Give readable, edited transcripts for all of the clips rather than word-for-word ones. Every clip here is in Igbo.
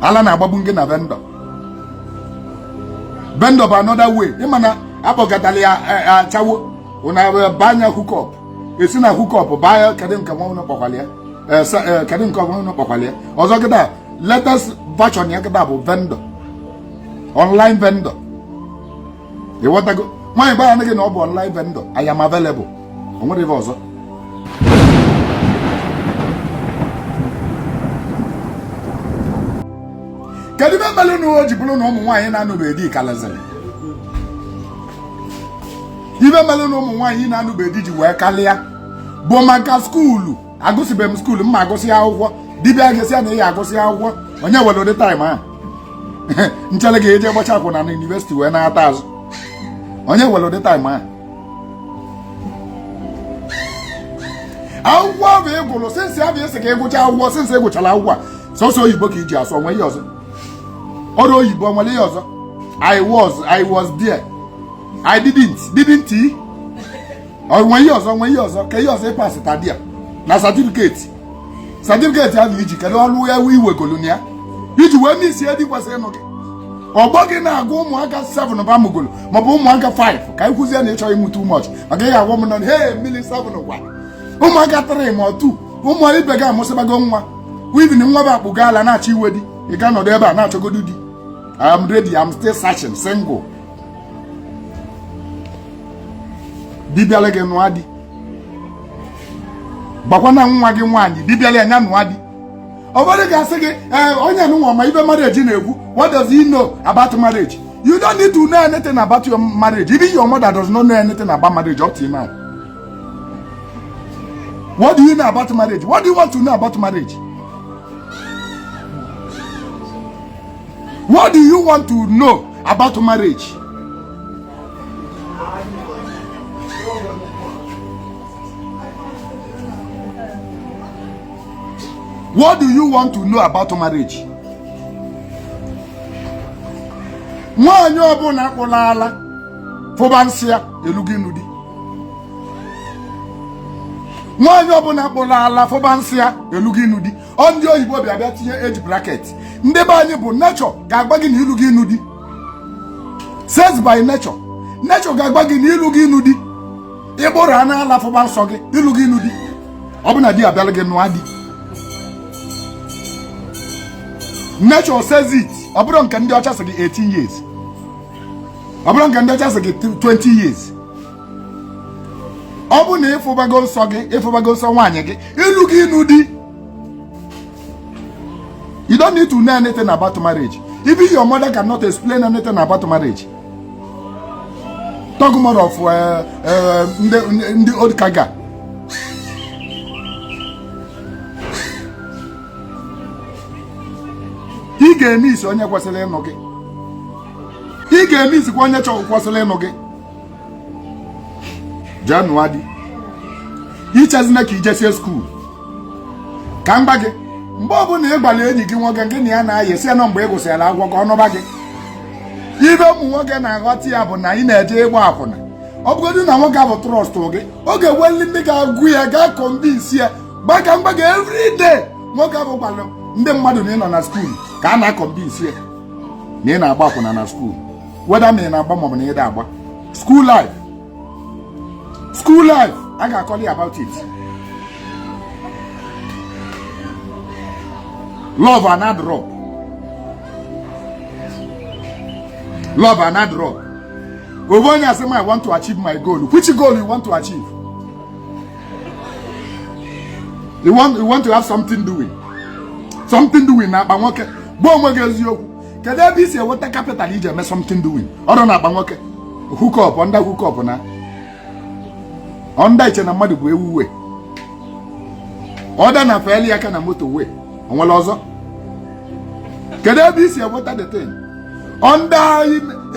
Ala na-agbagbu gị na vendor. Vendor bụ another way. Ịma na akpọgatala ya achawo na banya hookup, esi na hookup baa kedu nke nwa unu kpọkwala ya, kedu nke ọbụla unu kpọkwala ya ọzọ kịta. Latest version ya kịta bụ vendor, online vendor. Ịghọtago? Nwaanyị gbara gị na ọ bụ online vendor, I am available. O nwere ife ọzọ. Kedu ife mere na o ji bụrụ na ụmụ nwaanyị na-anụbeghị di kalịzịrị? Ife mere na ụmụ nwaanyị na-anụbeghị di ji wee kalịa bụ maka school. Agụsịbeghị m school, mma agụsị akwụkwọ. Dibịa ga-esi ya na ị ya agụsị akwụkwọ, onye were ụdị time ahụ nchere ga-eje gbacha akwụna na university wee na-ata azụ? Onye were ụdị time ahụ? Akwụkwọ ahụ ị gụrụ, since abụ esi ka ị gụcha akwụkwọ, since ị gụchara akwụkwọ a, sọsọ oyibo ka iji asụ. Onwe ihe ọzọ? Ọrụ oyibo, nwere ihe ọzọ? I was there, I didn't didn't he? Onwe ihe ọzọ? Nwe ihe ọzọ? Ka ihe ọzọ ị pasịta dị ya na certificate. Certificate ahụ iji, kedu ọrụ ewu iwegolu na ya iji wee misie di kwesịrị ịnụ gị? Ọgbọ gị na-agụ ụmụaka 7 ba mụgolo, maọbụ ụmụaka 5, ka anyị kwụzie na ịchọghị ịmụ too much, maka ị ga-agwa m nọ he mmiri 7 gwa ụmụaka 3 ma 2. Ụmụ ibe gị amụsịbago nwa, even nwa bụ akpụ gaala na-achọ iwe di. Ị ga nọdụ ebe a na-achọgodu di. I am ready, I'm still searching, single. Dibịala gị nụa di, gbakwa na nwa gị nwaanyị dibịala ya nụa di. Ọ bụrụ ga-asị gị, ee, onye nụnwa ma ibe marriage na-ekwu. What does he know about marriage? You don't need to know anything about your marriage. Even your mother does not know anything about marriage up till now. What do you know about marriage? What do you want to know about marriage? What do you want to know about marriage? What do you want to know about marriage? Nwaanyị ọbụla kpụla ala fụba nsị ya elugo ịnụ di. Nwaanyị ọbụla kpụla ala fụba nsị ya elugo ịnụ di. Ọ ndị oyibo bịa bịa tinye age bracket. Ndị be anyị bụ nature ga-agba gị na ilu gị ịnụ di. Says by nature, nature ga-agba gị na ilu gị ịnụ di. Ịgbụrụ a na-ala fụba nsọ gị, ilu gị ịnụ di. Ọ bụ na di abịala gị, nụa di. Nature says it. Ọ bụrụ nke ndị ọcha sị gị 18 years, ọ bụrụ nke ndị ọcha sị gị 20 years, ọ bụ na ịfụbago nsọ gị, ịfụbago nsọ nwaanyị gị, ịlụ gị ịnụ di. You don't need to know anything about marriage. Even your mother cannot explain anything about marriage, talk more of ndị old kaga. Ị ga-eme isi onye kwesịrị ịnụ gị, ị ga-eme isikwa onye chọrọ kwesịrị ịnụ gị. Jee nụa di. Ichezina ka ijesie school. Ka m gba gị, mgbe ọbụla ị gbara enyi gị nwoke gị na ya na-ayị, si ya nọ mgbe ị gụsịrị akwụkwọ ka ọ nụba gị. Ibe ụmụ nwoke na-aghọta ya bụ na ị na-eje ịgba akwụna. Ọ bụgodu na nwoke ahụ trust gị, ọ ga-eweli ndị ga-agụ ya gaa convince ya gbaka mgbaga. Every day nwoke ahụ gwara ndị mmadụ na ị nọ na school, ka a na-aconvince ya na ị na-agba akwụna na school, whether ma ị na-agba maọbụ na ị da agba. School life, school life, a ga-akọli about it. Love ana drop, love ana drop. Ofu onye asị m, "I want to achieve my goal." Which goal you want to achieve? You want to have something doing, something doing na akpa nwoke. Gbuo onwe gị eziokwu. Kedu ebe i si enweta capital iji eme something doing? Ọrụ na akpa nwoke, hook up, under hook up na under. Iche na mmadụ bụ ewu wee ọda na feli aka na moto wee onwere ọzọ. Kedu ebe i si enweta the thing? Under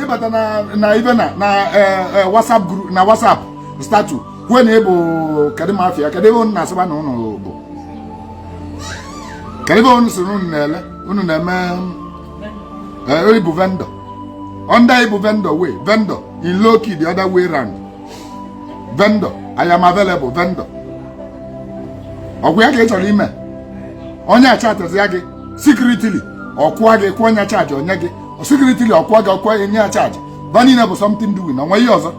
ịbata na ibe na WhatsApp group, na WhatsApp status, kwue na ịbụ kedu mafia? Kedu ebe unu na-asịba na unu bụ? Kedu ebe unu sịrị unu na-ele, unu na-eme ịbụ vendor? Under ịbụ vendor way vendor in low key, the other way round. Vendor, I am available, vendor. Ọgwụ ya ka ị chọrọ ime, onye achatịzi ya gị secretly. Ọ kwụọ gị, kwụọ nya charge, onye gị secretly ọ kwụọ gị, ọ kwụọ nye ya charge. Ba niile bụ something doing. Onwe ihe ọzọ,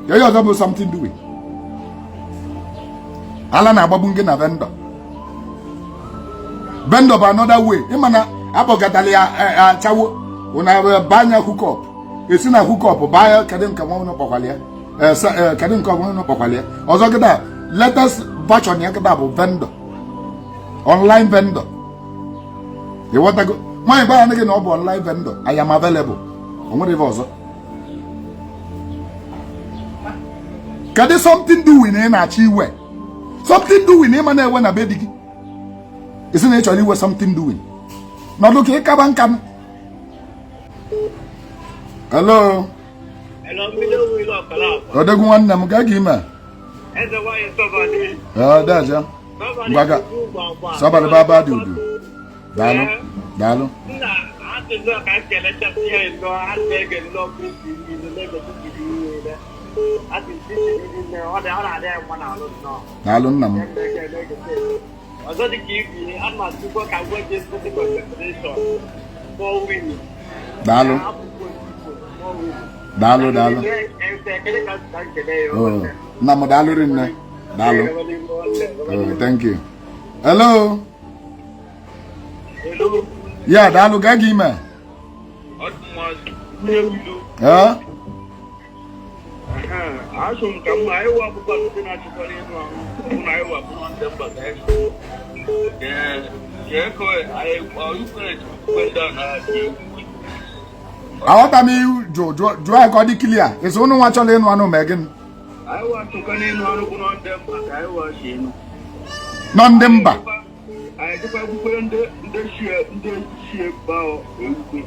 ihe ọzọ bụ something doing. Ala na-agbagbu gị na vendor. Vendor bụ another way. Ịma na akpọgatala ya achawo na banya hookup, esi na hookup baa. Kedu nke nwa unu kpọkwala ya? Kedu nke ọbụla unu kpọkwala ya ọzọ kịta? Latest version ya kịta bụ vendor, online vendor. Ịghọtago? Nwaanyị gba ya gị na ọ bụ online vendor. I am available. O nwere ife ọzọ. Kedu something doing ị na-achọ iwe? Something doing ịma na-ewe na be di gị, isi na ị chọrọ iwe something doing, nọdụ ka ịkaba nka. Hello. Odegwu nwanne m, gaa ka ime. Daja ngwaga sọbalị baba dị udu. Daalụ, daalụ. Daalụ nna m. Ọzọ dị ka ibi a na-atụkwa ka gwa gị ezigbo congratulation for winning. Daalụ, daalụ, daalụ. Nna m, daalụ rinne, daalụ. Oh, thank you. Hello. Ya, daalụ. Gaa gị ime. Ee. Asụ m ka mma anyị wapụkwa ndị na-achịkwara ịnụ ahụ na anyị wapụ ndị mba ka anyị Aghọta m ihu. Jụ jụọ ya ka ọ dị clear. Esi ụnụ nwa chọrọ ịnụ anụ mee gịnị? Nọ ndị mba. Anyị dịkwa ekwukwere ndị shie ewukwe.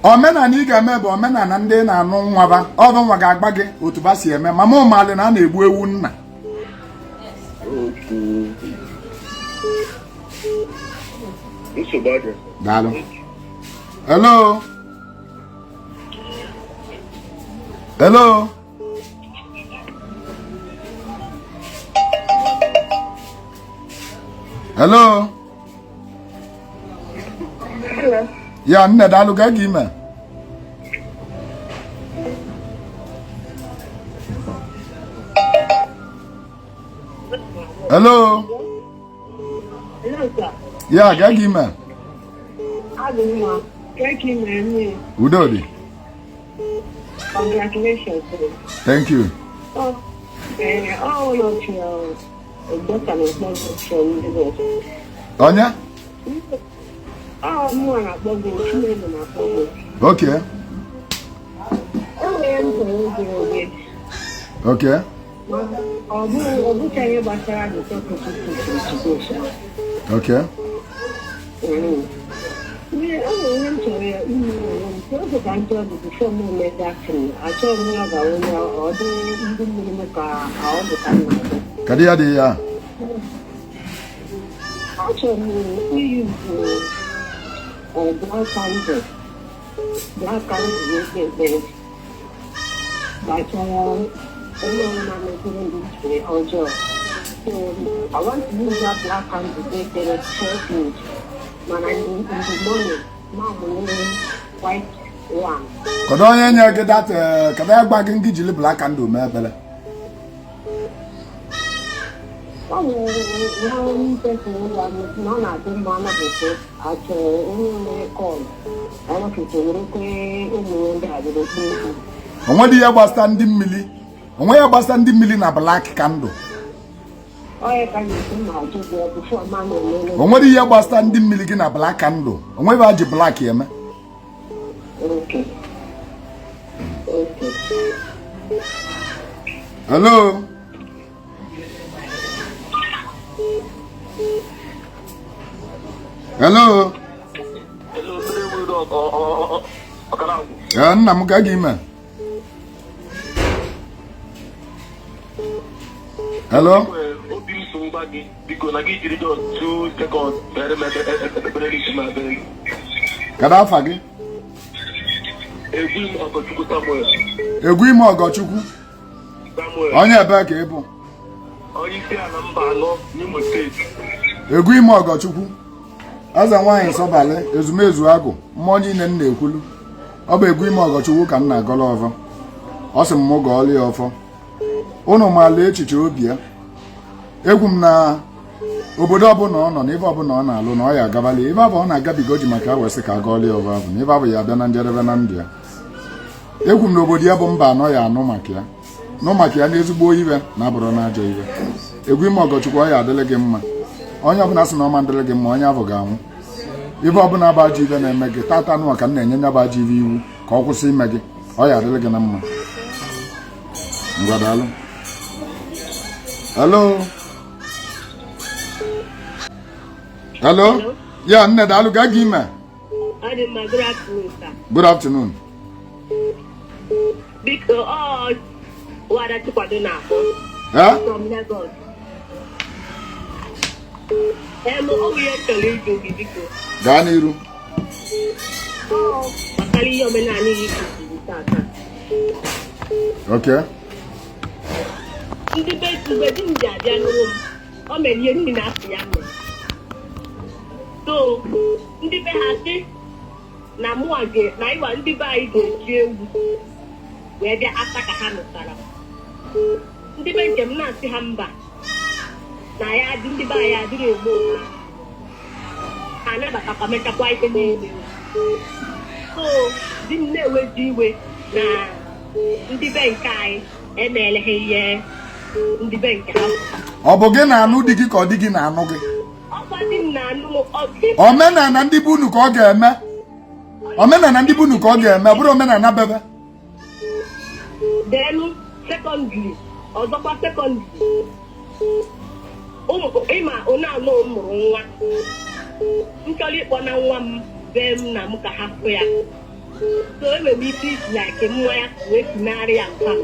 Omenala ị ga-eme bụ omenala ndị na-anụ nwaba ọbụ nwa ga-agba gị otu ba si eme. Mama ụmalị na a na-egbu ewu nna. Daalụ. Hello, hello, hello. Ya nne, daalụ. Gaa gị ime. Hello. Ya gaa gị ime. Udo dị. Congratulations. Thank you. Oh, Onye? Okay. Okay. Okay. Kedu ya dị ya? Achọrọ m iyuzu black candle, black candle ekpe ekpere gbasara onye ọbụla mepere ndị chere ọjọọ. So I want to use that black candle kpe ekpere 12 minutes, mana in the morning ma mụnye white one. Kedu onye nye gị that? Kedu ya gba gị ngị jiri black candle mee ebele? Ọ nwere nwa person gwa m na ọ na-adị mma anọghịte achọ onye nwere call ọnọkịta werekwe ụmụ ndị a bido kpee okwu. Onwe dị ya gbasa ndị mmiri, onwe ya gbasa ndị mmiri na black candle. Onye ka na-esi ma ajụ gị before ma na-emere. Onwe dị ya gbasa ndị mmiri gị na black candle. Onwe ebe a ji black eme. Okay. Okay. Hello. Hello. Nna m, gaa gị ime. Hello. Obi m so ngwa gị, biko, na gị jiri just 2 seconds mere m ekpere isi m abịa. Kedu afa gị? Egwu m Ọkọchukwu Samuel. Egwu ime Ọgọchukwu. Samuel. Onye ebee ka ị bụ? Onye isi ala mba anọ n'Imo Steeti. Egwu ime Ọgọchukwu. Eze nwaanyị sọbalị ezumezu agụ mmụọ niile m na-ekwulu ọ bụ egwu ime ọgọchukwu ka m na-agọlọ ọfọ. Ọ sị m mụ gọọlụ ya ọfọ. Ụnụ maala echiche obi ya. Egwu m na obodo ọbụla ọ nọ na ife ọbụla ọ na-alụ na ọ ya agabali ife abụ ọ na-agabiga o ji maka wesị ka agọọlụ ya ọfọ ahụ na ife abụ ya abịa na njedebe na ndụ ya. Egwu m na obodo ya bụ mba anọ ya anụ maka ya nụ maka ya n'ezigbo iwe na abụrụ na ajọ iwe. Egwu ime ọgọchukwu ọ ya adịrị gị mma. Onye ọbụla sị na ọma ndịrị gị mma onye ahụ ga-anwụ. Ife ọbụla bụ ajọ ife na-eme gị tata nụwa ka m na-enye nya bụ ajọ ife iwu ka ọ kwụsị ime gị ọ ya adịrị gị na mma. Ngwa daalụ. Hello. Hello. Ya nne daalụ gaa gị ime. Good afternoon, sir. Good afternoon. Biko, ọ Wada Chikwado na-akpọ. From Lagos. Ọ bụ ihe m chọrọ ịjụ gị biko. Gaa n'iru. Gbasara ihe omenala ihe kụziri tata. Okay. Ndị be mgbe di m ji abịa n'ụlọ m, o mere ihe ndị na-asị ya mere. So, ndị be ha sị na mụwa na ịwa ndị be anyị ga-eji ewu wee bịa ata ka ha nụtara. Ndị be nke m na-asị ha mba na ya adị ndị be anyị adịghị egbu onwe ha anabatakwa mechakwa ife niile. So di m na-eweji iwe na ndị be nke anyị emeela ha ihe ndị be nke ha. Ọ bụ gị na-anụ di gị ka ọ di gị na-anụ gị? Ọkwa di m na-anụ m. Omenala ndị be unu ka ọ ga-eme. Omenala ndị be unu ka ọ ga-eme, bụrụ omenala bebe. Denu secondly, ọzọkwa secondly, ụmụ ịma onye anọ m mụrụ nwa m chọrọ ịkpọ na nwa m bee m na m ka ha fụ ya. So enwere m ike iji like nwa ya wee kunarị ya mpa m.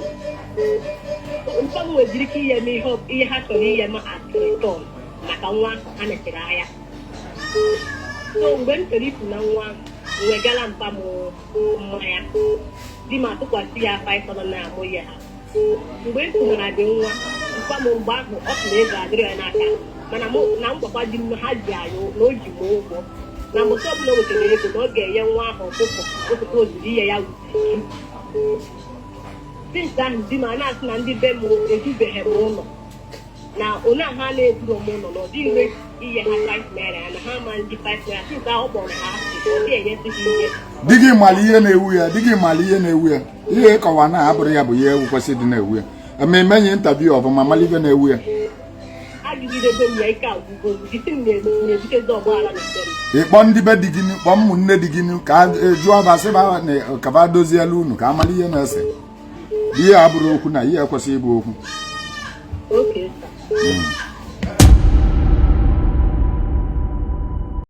Mpa m nweziri ike inye m ihe ha chọrọ inye m as return maka nwa ha nechere anya. So mgbe m chọrọ iku na nwa m wegara mpa m mmanya di m atụkwasị ya 5,000 na amụ ya ha. Mgbe m kunara dị nwa mpa m mgbe ahụ ọ sị na ego adịrị ya n'aka mana mụ na m gwakwa di m na ha ji anyị na o ji m ụgwọ na mbọsị ọbụla o wetara ego na ọ ga-enye nwa ahụ ọkụkọ ọkụkọ ozuru ihe ya wuti. Since ahụ di m a na-asị na ndị be m ejubeghị m ụlọ na onye ahụ a na-eburu m ụlọ na ọ dịghị ire inye ha 5 naira na ha ma ndị 5 naira. Since ahụ ọ kpọrọ ha asị ọ dịghị enyezi ha ihe. Di gị mara ihe na-ewu ya, di gị mara ihe na-ewu ya. Ihe ịkọwa na abụrụ ya bụ ihe ewu kwesịrị ịdị na-ewu ya. Eme enyi interview ọfụma mara ife na-ewu ya. Ajụgidego m ya ike agwụgo m, di m na-ebutezi ọgbaghara na be m. Ịkpọ ndị be di gị, kpọọ ụmụnne di gị ka jụọ ba sị ba ka ba dozielu unu ka amara ihe na-ese. Ihe abụrụ okwu na ihe ekwesịghị ịbụ okwu. Okay, sir.